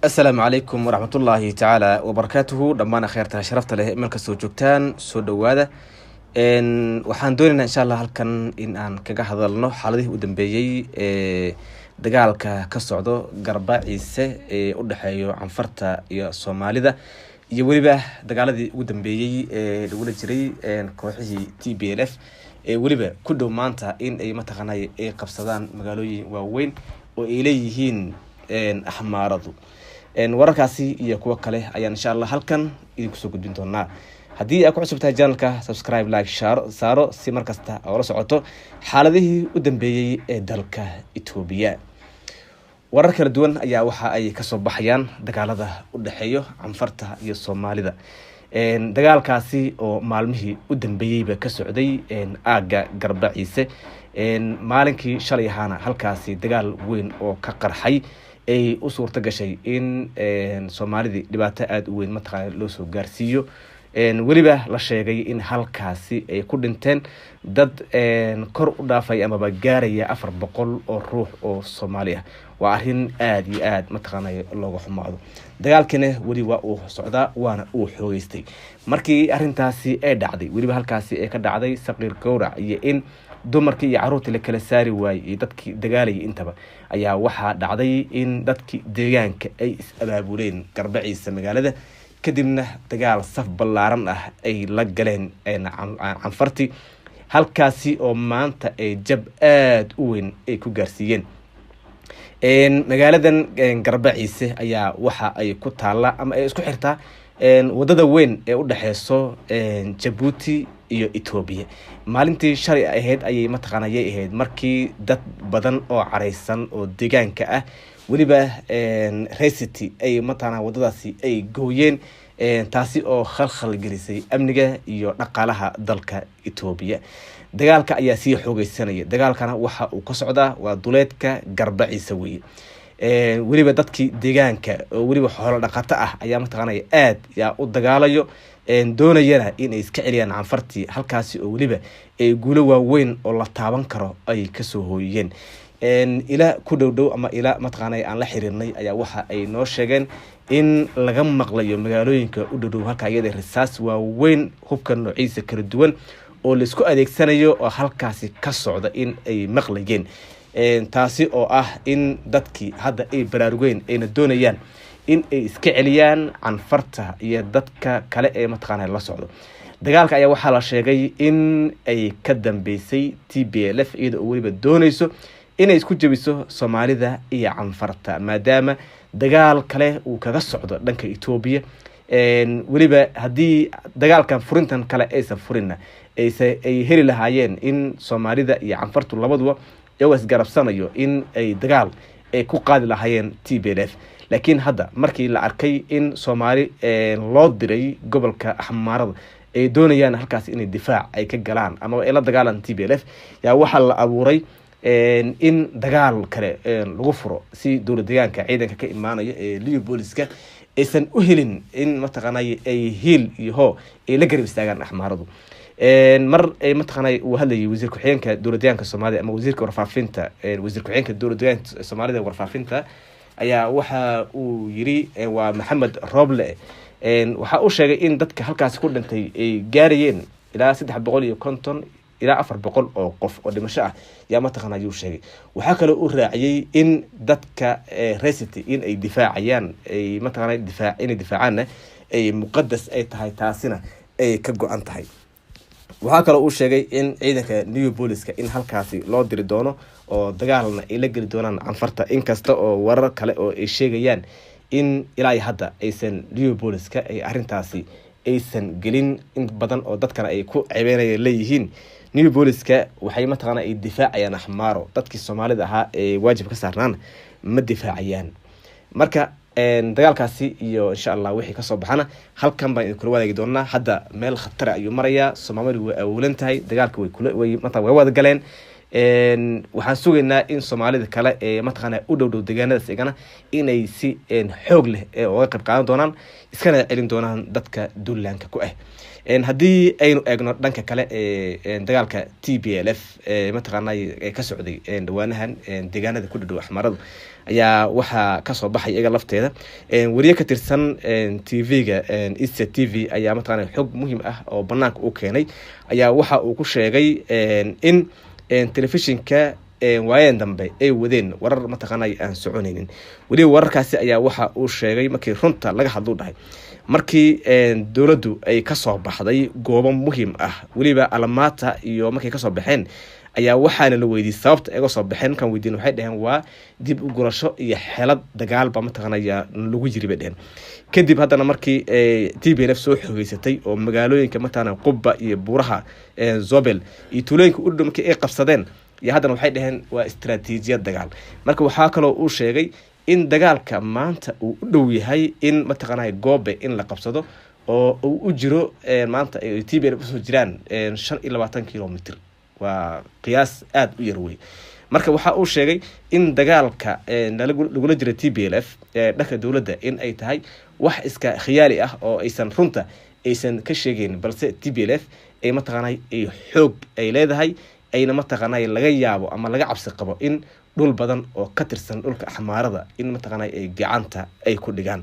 Asalaamu calaykum waraxmatullaahi tacaala wabarakaatuhu. Dhammaan akheerta sharafta leh, meel kastoo joogtaan, soo dhowaada. Waxaan doonaynaa, insha Allah, halkan in aan kaga hadalno xaaladihii u dambeeyey ee dagaalka ka socdo Garbaciise ee u dhexeeyo Canfarta iyo Soomaalida, iyo weliba dagaaladii ugu dambeeyey ee lagula jiray kooxihii TPLF ee weliba ku dhow maanta in ay mataqaanay ay qabsadaan magaalooyin waaweyn oo ay leeyihiin Axmaaradu. Wararkaasi iyo kuwo kale ayaan, insha Allah, halkan idinku soo gudbin doonaa. Haddii aad ku cusub tahay channelka, subscribe, like, share saaro si markasta oo la socoto xaaladihii u dambeeyey ee dalka Etoobiya. Warar kala duwan ayaa waxa ay kasoo baxayaan dagaalada u dhexeeyo Canfarta iyo Soomaalida, dagaalkaasi oo maalmihii u dambeeyeyba ka socday aagga Garbaciise. Maalinkii shalay ahaana halkaasi dagaal weyn oo ka qarxay ay u suurto gashay in Soomaalidii dhibaato aada u weyn mataqaana loo soo gaarsiiyo, weliba la sheegay in halkaasi ay ku dhinteen dad kor u dhaafay amaba gaaraya 400 oo ruux oo Soomaali ah. Waa arrin aada iyo aada mataqaanay looga xumaado. Dagaalkina weli waa uu socdaa, waana uu xoogeystay markii arrintaasi ay dhacday, weliba halkaasi ay ka dhacday saqiir gowrac iyo in dumarkii iyo caruurtii la kala saari waayey iyo dadkii dagaalayay intaba. Ayaa waxaa dhacday in dadkii deegaanka ay is-abaabuleen Garbaciisa magaalada, kadibna dagaal saf ballaaran ah ay la galeen Canfarti halkaasi, oo maanta ay jab aada u weyn ay ku gaarsiiyeen. Magaaladan Garbaciise ayaa waxa ay ku taallaa ama ay isku xirtaa wadada weyn ee u dhexeyso Jabuuti iyo Etoobiya. Maalintii shalay ahayd ayay mataqaana yay ahayd markii dad badan oo careysan oo deegaanka ah, weliba recity, ay mataqaana wadadaasi ay gooyeen, taasi oo khalkhal gelisay amniga iyo dhaqaalaha dalka Etoobiya. Dagaalka ayaa sii xoogeysanaya. Dagaalkana waxa uu ka socdaa waa duleedka Garbaciise weye. Weliba dadkii deegaanka oo weliba xoolo dhaqato ah ayaa mataqaanaya aada yaa u dagaalayo, doonayana inay iska celiyaan Canfartii halkaasi, oo weliba ay guulo waaweyn oo la taaban karo ay kasoo hooyiyeen. Ila ku dhow dhow ama ila mataqaanay aan la xiriirnay ayaa waxa ay noo sheegeen in laga maqlayo magaalooyinka u dhowdhow halka iyada risaas waaweyn, hubka noociisa kala duwan oo laisku adeegsanayo oo halkaasi ka socda in ay maqlayeen, taasi oo ah in dadkii hadda ay baraarugeen ayna doonayaan in ay iska celiyaan Canfarta iyo dadka kale ee mataqaana la socdo. Dagaalka ayaa waxaa la sheegay in ay ka dambeysay TPLF, iyada oo weliba dooneyso inay isku jebiso Soomaalida iyo Canfarta, maadaama dagaal kale uu kaga socdo dhanka Etoobiya. Weliba haddii dagaalkan furintan kale aysan furinna, ayse ay heli lahaayeen in Soomaalida iyo Canfartu labaduba iyagoo isgarabsanayo in ay dagaal ay ku qaadi lahaayeen TPLF. Laakiin hadda markii la arkay in Soomaali loo diray gobolka Axmaarada ay doonayaan halkaas inay difaac ay ka galaan amaba ay la dagaalaan TPLF, yaa waxaa la abuuray in dagaal kale lagu furo si dowlad deegaanka ciidanka ka imaanaya ee Leopoliska aysan u helin in mataqaanay ay hiil iyo hoo ay la garab istaagaan Axmaaradu. Mar ay mataqaanay uu hadlayay wasiir ku-xigeenka dowlad deegaanka Soomaalida ama wasiirka warfaafinta, wasiir ku-xigeenka dowlad deegaanka Soomaalida warfaafinta, ayaa waxa uu yiri, waa Maxamed Roble, waxa uu sheegay in dadka halkaasi ku dhintay ay gaarayeen ilaa 350 ilaa 400 oo qof oo dhimasho ah yaa mataqaana ayuu sheegay. Waxaa kaloo uu raaciyey in dadka recity in ay difaacayaan, ay mataqaana difaac inay difaacaanna ay muqadas ay tahay, taasina ay ka go-an tahay. Waxaa kaloo uu sheegay in ciidanka New Booliska in halkaasi loo diri doono oo dagaalna ay la geli doonaan Canfarta, inkasta oo warar kale oo ay sheegayaan in ilaa hadda aysan New Booliska ay arrintaasi aysan gelin, in badan oo dadkana ay ku ceebeynaya leeyihiin New Booliska waxay mataqaana ay difaacayaan Axmaaro, dadkii Soomaalida ahaa ee waajib ka saarnaan ma difaacayaan. Marka dagaalkaasi iyo, insha Allah, wixii kasoo baxana halkan baan idinkula wadaagi doonaa. Hadda meel khatara ayuu marayaa. Soomaalidu way awoolan tahay dagaalka, way kula way mataa way wada galeen. Waxaan sugaynaa in Soomaalida kale ee mataqaana u dhow dhow deegaanadaas igana inay si xoog leh uga qayb qaadan doonaan, iskana celin doonaan dadka duulaanka ku ah. Haddii aynu eegno dhanka kale ee dagaalka TPLF mataqaanay ka socday dhawaanahan deegaanada ku dhadhow Axmaaradu, Ayaa waxaa kasoo baxay iyaga lafteeda wariye ka tirsan TV-ga East TV ayaa mataqaana xog muhiim ah oo banaanka u keenay, ayaa waxa uu ku sheegay in telefishinka waayeen dambe ay wadeen warar mataqaana aan soconaynin. Weliba wararkaasi ayaa waxa uu sheegay markii runta laga hadlu dhahay, markii dowladdu ay kasoo baxday goobo muhiim ah, weliba Alamata iyo markay kasoo baxeen, ayaa waxaana la weydiiyey sababta ay uga soo baxeen. Markaan weydiin waxay dhaheen waa dib u gurasho iyo xelad dagaal ba mataqaanaya lagu jiri bay dheheen. Kadib haddana markii TPLF soo xoogeysatay oo magaalooyinka mataqaana Qubba iyo buuraha Zobel iyo tuulooyinka u dhow markii ay qabsadeen iyo haddana waxay dhaheen waa istaraatiijiyad dagaal. Marka waxaa kaloo uu sheegay in dagaalka maanta uu u dhow yahay in mataqaanaya Goobe in la qabsado oo uu u jiro maanta ay TPLF usoo jiraan 25 kilomitr, waa qiyaas aada u yar wey. Marka waxa uu sheegay in dagaalka lagula jira TPLF dhanka dowladda in ay tahay wax iska khiyaali ah oo aysan runta aysan ka sheegeyn, balse TPLF ay mataqaanay ay xoog ay leedahay, ayna mataqaanay laga yaabo ama laga cabsi qabo in dhul badan oo ka tirsan dhulka Axmaarada in mataqaanay ay gacanta ay ku dhigaan.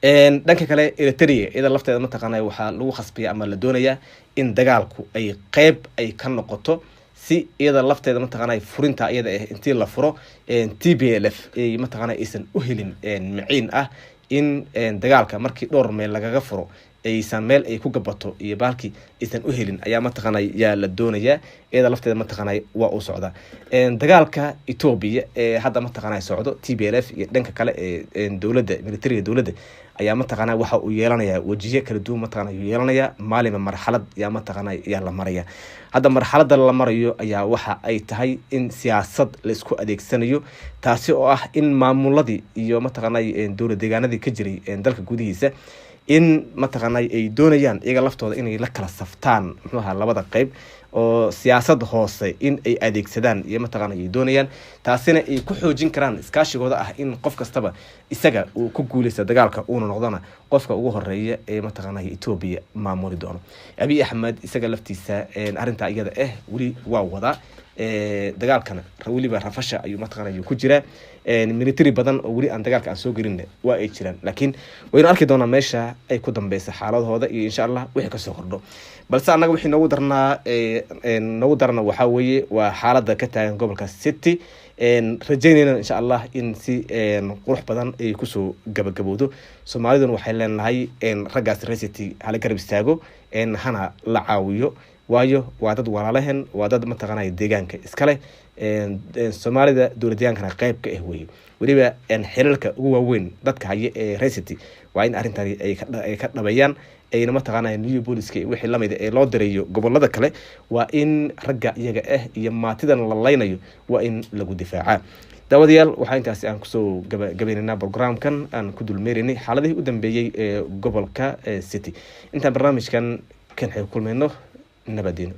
Dhanka kale Eritrea iyada lafteeda mataqaanay waxaa lagu khasbaya ama la doonayaa in dagaalku ay qeyb ay ka noqoto, si iyada lafteeda mataqaanay furinta iyada ah intii la furo TPLF ay mataqaanay aysan u helin miciin ah in dagaalka markii dhowr meel lagaga furo aysan meel ay ku gabato iyo baalkii aysan u helin ayaa mataqaanay yaa la doonayaa. Iyada lafteeda mataqaanay waa uu socdaa dagaalka Etoobiya ee hadda mataqaanay socdo TPLF iyo dhanka kale ee dowladda, militariga dowladda ayaa mataqaanaa waxa uu yeelanayaa wajiye kala duwan, mataqaanaa ayuu yeelanayaa maalinba marxalad yaa mataqaanaa yaa la maraya. Hadda marxaladda la marayo ayaa waxa ay tahay in siyaasad la isku adeegsanayo, taasi oo ah in maamuladii iyo mataqaanaa dowlad deegaanadii ka jiray dalka gudihiisa in mataqaanaa ay doonayaan iyaga laftooda inay la kala saftaan muxuu ahaa labada qeyb oo siyaasad hoose in ay adeegsadaan iyo mataqaana ay doonayaan, taasina ay ku xoojin karaan iskaashigooda ah in qof kastaba isaga uu ku guuleysta dagaalka uuna noqdona qofka ugu horeeya ee mataqaana Etoobiya maamuli doono. Abiy Axmed isaga laftiisa arrintaa iyada ah weli waa wadaa dagaalkana, weliba rafasha ayuu mataqaana ayuu ku jiraa. Military badan oo weli aan dagaalka aan soo gelin waa ay jiraan, laakiin waynu arki doonaa meesha ay ku dambeysa xaaladahooda iyo insha Allah wixii kasoo kordho. Balse annaga wixii noogu darnaa noogu darana waxaa weeye waa xaaladda ka taagan gobolka City. Rajaynayna insha Allah in si qurux badan ay kusoo gabagabowdo. Soomaaliduna waxay leenahay raggaas reer City hala garab istaago, hana la caawiyo, waayo waa dad walaalehen, waa dad mataqaanaya deegaanka iskale, Soomaalida dowlad deegaankana qeyb ka ah weye. Weliba xilalka ugu waaweyn dadka haya ee reer City waa in arrintani ay ka dhabeeyaan, ayna mataqaanaya new booliska iyo wixii lamida ee loo dirayo gobolada kale waa in ragga iyaga ah iyo maatidan la laynayo waa in lagu difaacaa. Daawadayaal, waxaa intaasi aan kusoo gabagabaynaynaa programkan aan ku dulmeeraynay xaaladihii u dambeeyey ee gobolka City. Intaan barnaamijkan kan xig kulmayno, nabadino.